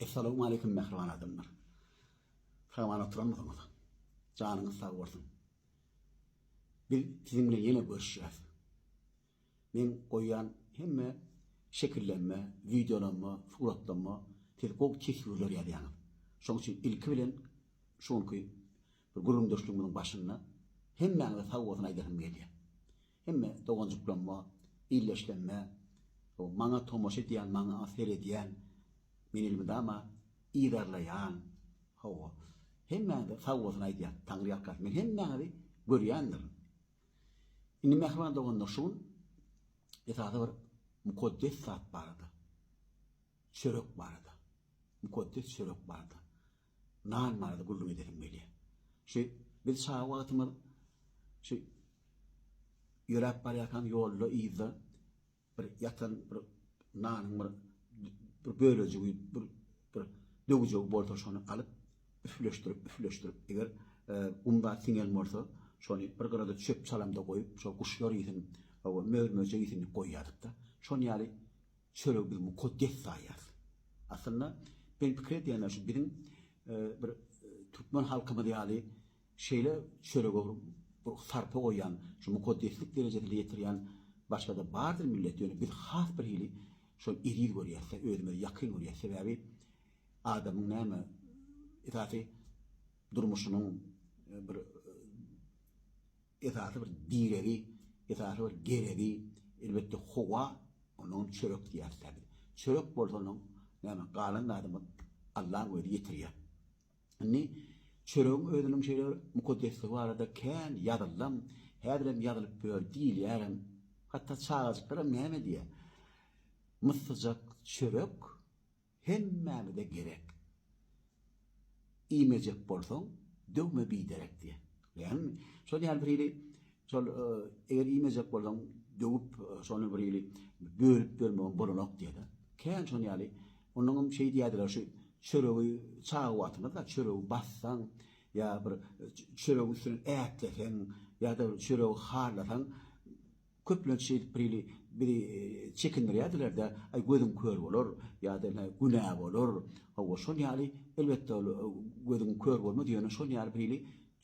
Essalawmaleýkim mähriban adamlar. Sag-aman oturanmysyňyz? Janyňyz sag bolsun. Biz siziň bilen ýene görüşýäs. Men goýýan hemme şekillenme, wideolanma, suratlanma siz gowy teswirler ýazýaňyz. Şoň üçin ilki bilen şu günki bir gürrüňdeşligimiziň başynda hemmäňize sag bolsun aýdasym gelýär. Hemme doganjyklanma, illeşlenme, maňa tomaşa edýän, maňa seredýän, meni elmydama yzarlaýan, hawa, hemmäňize sag bolsun aýdýan, Taňry ýalkasyn. Men hemmäňizi görýändirin. Indi mähriban doganlar, şu gün esasy bir mukaddes zat barada, çörek barada, mukaddes çörek barada nan barada gürrüň edesim gelýär. Şu biz çaga wagtymyz şu ýöräp barýarkaň ýolda yzda bir ýatan bir nanyň bir bir bölejigi bir bir döwjegi bolsa şony alyp üfleşdirip üfleşdirip eger e, gum zat siňen bolsa şony bir gyrada çöp çalamda goýup şo guşlar iýsin, mör-möjek iýsin diýip goýýardyk-da. Şon ýaly Çöregi biz mukaddes saýýarys. Aslynda men pikir edýän şu biziň bir türkmen halkymyz ýaly şeýle çörege bir sarpa goýýan, şu mukaddeslik derejesine ýetirýän başga-da bardyr millet, ýöne biz has bir hili şol eziz görýäs-de, özümize ýakyn görýäs. Sebäbi adamyň näme esasy durmuşynyň bir Esasy bir diregi, esasy bir geregi, elbetde howa, onnoňam çörek diýýäris-dä biz. Çörek bolsa onuň näme, galan zadymyz Allaň özi ýetirýär. Indi çöregiň özüniň şeýle bir mukaddesligi barada kän ýazyldam, häzirem ýazylyp ýör diýilýärem. Hatda çagajyklaram näme diýýär? Myssyjak çörek Hemmämize gerek. Iýmejek bolsaň, döwme biderek diýýär. Bilýäňmi? Şol ýaly bir hili şol eger iýmejek bolsaň, döwüp şony bir hili bölüp bermegem bolanok diýýär-de. Kän şon ýaly. Onnoňam şeý diýýärdiler, şu çöregi çaga wagtymyzda çöregi bassaň ýa bir çöregiň üstünden ätleseň ýa-da bir çöregi harlasaň, Köplenç şeýdip birhili bizi çekindirýärdiler-de, aý gözüň kör bolar ýa-da ine günä bolar. Hawa, şol ýaly, elbetde ol gözüň kör bolmaz, ýöne şol ýaly birhili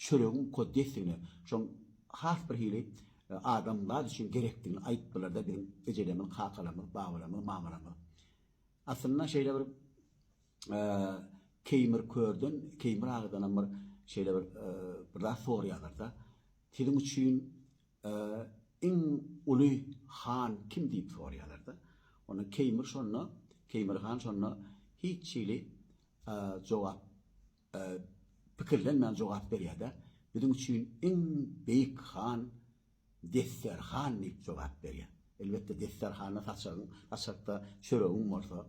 çöregiň mukaddesdigini, şoň has birhili adamzat üçin gerekdigini aýtdylar-da biziň ejelerimiz, kakalarymyz, babalarymyz, mamalarymyz. Aslynda şeýle bir Keýmir körden, Keýmir agadanam bir şeýle bir bir zat soraýarlar-da. Siziň üçin Iň uly han kim diýip soraýarlar-da. Onda Keýmir şonda, Keýmir han şonda hiç hili jogap pikirlenmän jogap berýär-de, Biziň üçin iň beýik han Desterhan diýip jogap berýär. Elbetde desterhanda saçagyň, saçakda çöregiň bolsa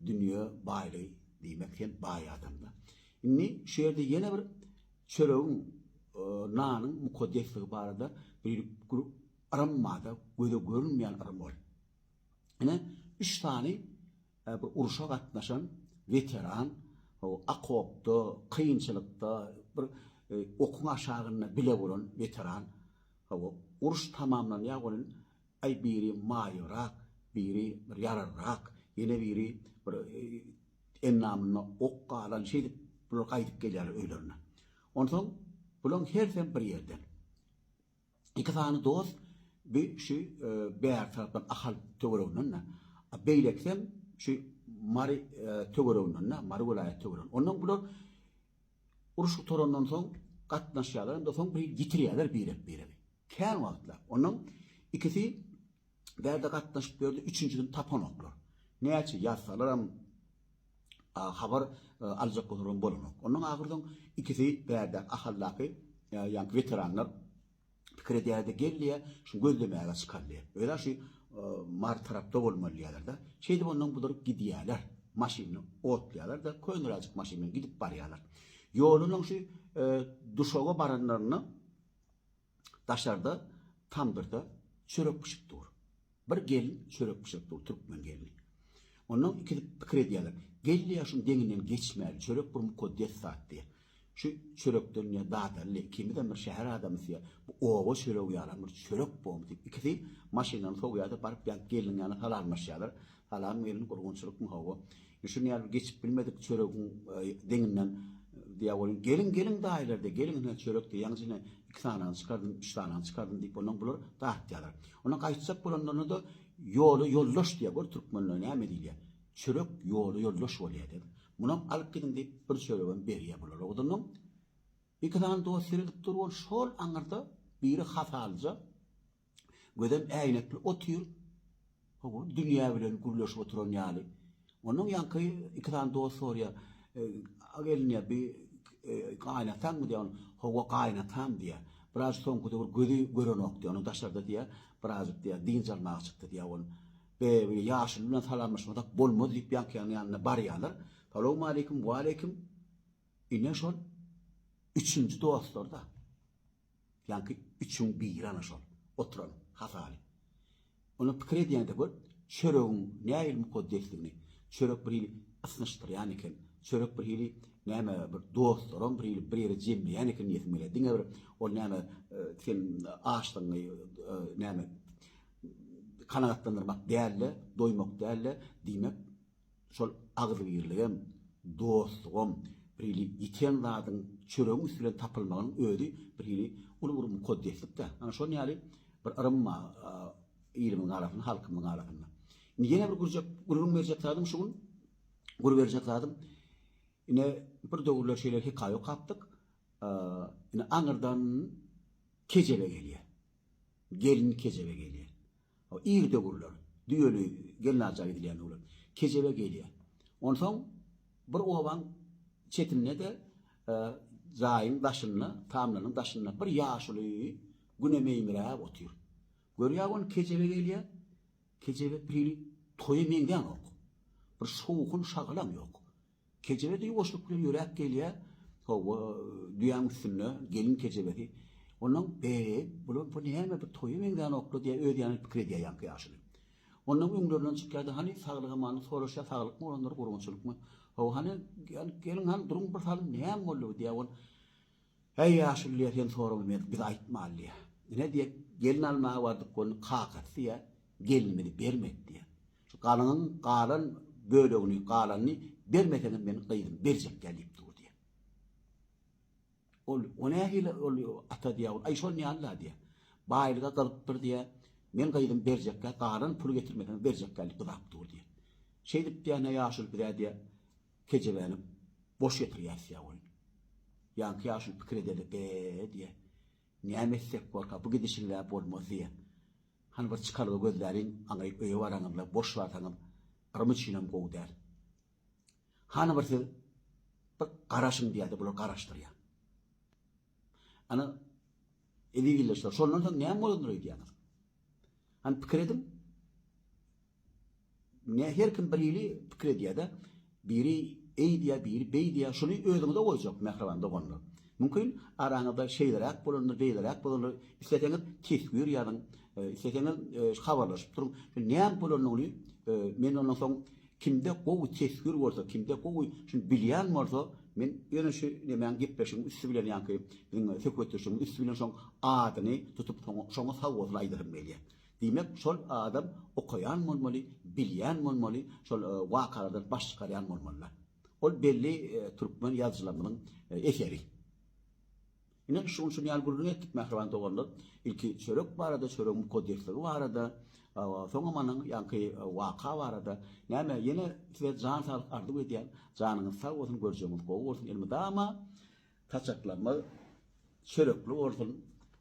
dünýe baýlygy diýmek sen baý adamda. Indi şu ýerde ýene bir Çöregiň, nanyň mukaddesligi barada bir yrym barda, göze görünmeýän yrym ol. Ine, üç sany bir urşa gatnaşan weteran, okopda, kynçylykda, bir okuň aşagynda bile bolan weteran, uruş tamamlanýar welin, aý biri maýybrak, biri bir ýaralyrak, ýene biri bir Endamynda ok galan şeýdip bular gaýdyp gelýärler öýlerine. Onsoň bulaň hersem bir ýerden. Iki sany dost bi şu bäri tarapdan Ahal töwereginden-de, a beýlekisem şu Mary töwereginden-de, Mary welaýaty töwereginden. Ondan bular uruş gutarandan soň gatnaşýarlar hem-de soň bir ýitirýärler birek-biregi. Kän wagtlap. Ondan ikisi Bärde gatnaşyp ýördi, üçünjisini tapanoklar. Näçe ýazsalaram habar aljak bolsalam bolanok. Ondan ahyrsoň ikisi bärde Ahaldaky ýaňky weteranlar pikir edýärdi, gel diýýär, şuny gözlemäge çykaly diýýär. Özä şu Mary tarapda bolmaly diýýärler-de. Şeýdip ondan bular gidýärler. Maşynyny otlaýarlar-da, köneräjik maşyn bilen gidip barýarlar. Ýolunyň şu Duşaga baranlarynda Daşarda tamdyrda çörek bişip dur. Bir gelin çörek bişirip dur, türkmen gelni. Ondan ikisi pikir edýärler. Gel diýýär, şuň deňinden geçmäli, çörek bir mukaddes zat diýýär. Şu çörekden diýýär, dadaly, ikimizem bir şäher adamysy diýýär. Bu oba çöregi ýalam bir çörek bormy diýip, ikisi maşyndan sowýar-da, baryp ýa gelniň ýanyna salamlaşýarlar. Salam gelin, gurgunçylykmy hawa. Şuny ýaly geçip bilmedik çöregiň deňinden diýýär welin, geliň, geliň daýylar diýýär, geliň ine çörek diýýär, ýaňy ine iki sanyny çykardym, üç sanyny çykardym diýip, ondan bular dartýarlar. Ondan gaýtjak bolanlarynda-da ýola ýoldaş diýýär, gör türkmenler näme diýilýär. Çörek ýola ýoldaş bolýar diýýär. Munam alyp gidiň diýip, bir çöregem berýär bulara. Ondan iki sany dost seredip dur, ol şol aňyrda biri hasalyja, Gözem äýnekli otyr. Hawa, dünýä bilen gürleşip oturan ýaly. Onnoň ýaňky iki sany dost soraýar. A gelin diýýär, bi gaýynataňmy diýýär. Hawa, gaýynatam diýýär. Biraz soňky döwür gözi görenok diýýär. Onuň daşarda diýýär, birazjyk diýýär, dynç almaga çykdy diýýär ol. Be, bir ýaşuly bilen salamlaşmasak bolmaz diýip ýaňkynyň ýanyna barýarlar. Salowmaleýkim, waleýkim. Ine şol üçünji dostlar-da. Ýaňky üçüň biri ana şol, oturan Hasaly. Ony pikir edýäňde gör, çöregiň nähili mukaddesligini, çörek bir hili ysnyşdyrýan eken, çörek bir hili näme bir dostlaram bir hili bir ýere jemleýän eken diýesiň gelýär. Diňe bir ol näme sen açlygyňy näme kanagatlandyrmak däl-de, doýmak däl-de, diýmek Şol agzybirligem, dostlugam, birhili ýiten zadyň çöregiň üsti bilen tapylmagynyň özi birhili uly bir mukaddeslik-dä. Ana şon ýaly bir yrym bar ilimiziň arasynda, halkymyzyň arasynda. Indi ýene bir gürjek, gürrüň berjek zadym şu gün, gür berjek zadym, ine bir döwürler şeýle hekaýa okapdyk. Ine aňyrdan kejebe gelýär. Gelin kejebe gelýär. O ir döwürler, düýeli gelnalyja gidilýän döwürler. Kejebe gelýär. Onsoň bir obaň çetinde-de jaýyň daşynda, tamlarynyň daşynda bir ýaşuly güne meýmiräp otyr. Görýär ony kejebe gelýär. Kejebe birhili toýa meňzänok. Bir şowhun-şagalaň ýok. Kejebe-de ýuwaşlyk bilen ýöräp gelýär. Hawa, düýäň üstünde gelin kejebesi. Onnoň, Be, bular bu näme, bir toýa meňzänok-la diýýär, öz ýanyna pikir edýär ýaňky ýaşuly. Onnoň öňlerinden çykýar-da, hany, saglyk-amanlyk soraşýar, saglykmy oglanlar, gurgunçylykmy? Hawa, hany, geliň, hany, duruň bir salym, näme boldy bu diýýär. Ol, Häý, ýaşuly diýýär, sen sorama, men, biz aýtmaly diýýär. Ine diýýär, gelin almaga bardyk, welin kakasy diýýär, gelinimizi bermedi diýýär. Şu galyňyň galan bölegini, galanyny bermeseňiz men gyzymy berjek däl diýip dur diýýär. Ol, o nähili ol ata diýýär, ol, aý şol näl-la diýýär. Baýlyga gyzypdyr diýýär, men gyzymy berjek däl, galan puly getirmeseňiz berjek däl diýip gyzap dur diýýär. Şeýdip diýýär, ine ýaşuly bizä diýýär, kejebäni boş getirýäs diýýär ol. Ýaňky ýaşuly pikir edeli, be diýýär, näme etsek borka, bu gidişiňiz-ä bolmaz diýýär. Hany bir çykalga gözläliň, aňryk öýe baraňyzda boş barsaňyz yrym üçinem gowy däl. Hany bir siz bir garaşyň diýýärdi, bular garaşdyrýar. Ana, eziz ildeşler, şondan soň näme bolandyr öýdýäňiz? Hany pikir ediň. Ne her kim bir hili pikir edýär-de, biri eý diýýär, biri beý diýýär. Şuny özüňize goýjak, mähriban doganlar. Mümkin, araňyzda şeýleräk bolandyr, beýleräk bolandyr. Isleseňiz teswir ýazyň, isleseňiz habarlaşyp duruň. Şu näme bolanyny men ondan soň kimde gowy teswir bolsa, kimde gowy şuny bilýän bolsa, men ýöne şu nemäň gepleşigiň üsti bilen ýaňky biziň söhbetdeşligiň üsti bilen şoň adyny tutup şoňa sag bolsun aýdasym gelýär. Diýmek, şol adam okaýan bolmaly, bilýän bolmaly, şol wakalardan baş çykarýan bolmaly-da. Ol belli türkmen ýazyjylarymyzyň eseri. Ine, şu gün şuny ýaly gürrüň etdik, mähriban doganlar. Ilki çörek barada, çöregiň mukaddesligi barada, soňam anyň ýaňky waka barada. Näme, ýene size jan saglyk arzuw edýän. Janyňyz sag bolsun, görjegiňiz gowy bolsun. Elmydama Saçaklarymyz çörekli bolsun,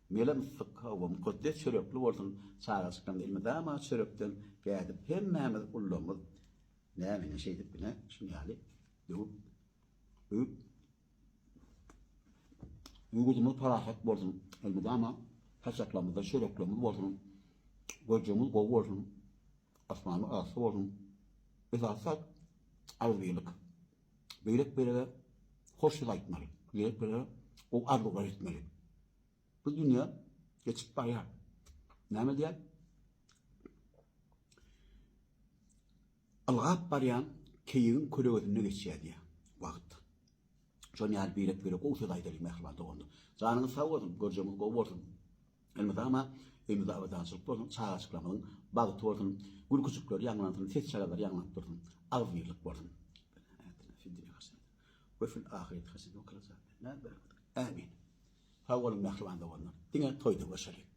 mele-myssyk, hawa, mukaddes çörekli bolsun, çagajyklarymyz elmydama çörekden gädip, hemmämiz ullamyz, näme ine şeýdip ine şuny ýaly döwüp, öwüp, ýurdumyz parahat bolsun, elmydama saçaklarymyzda çöreklerimiz bolsun, görjegimiz gowy bolsun, asmanymyz arassa bolsun, esasy zat agzybirlik. Birek-birege hoş söz aýtmaly. Birek-birege gowy arzuwlar etmeli. Bu dünýä geçip barýar. Näme diýýär? Ylgap barýan keýigiň kölegesinde geçýär diýýär wagt. Şonuň ýaly birek-birege gowy söz aýdalyň mähriban doganlar. Janyňyz sag bolsun, görjegiňiz gowy bolsun. Elmydama. Öýümizde abadançylyk bolsun, çagajyklarymyzyň bagty bolsun, gülküjikleri ýaňlansyn, ses çagalar ýaňlanyp dursun, agzybirlik bolsun. We fil ahireti hasenete we qina azaben nar. Amin. Sag boluň mähriban doganlar. Diňe toýda görşeliň.